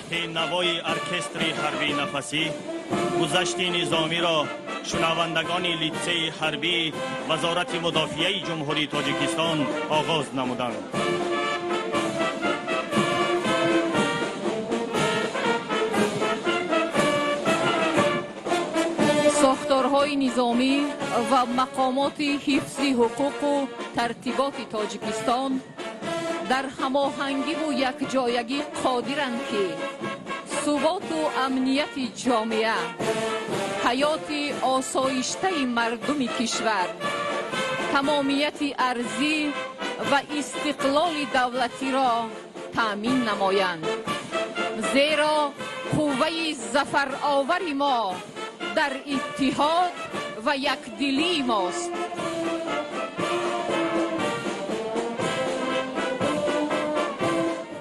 Таҳти навои оркестри ҳарбии нафасӣ гузашти низомиро шунавандагони литсейи ҳарбии Вазорати мудофиаи Ҷумҳурии Тоҷикистон оғоз намуданд. Сохторҳои низомӣ ва мақомоти ҳифзи ҳуқуқу тартиботи Тоҷикистон дар ҳамоҳангиву якҷоягӣ қодиранд, ки суботу амнияти ҷомеа, ҳаёти осоиштаи мардуми кишвар, тамомияти арзӣ ва истиқлоли давлатиро таъмин намоянд. Зеро қувваи зафаровари мо дар иттиҳод ва якдилии мост.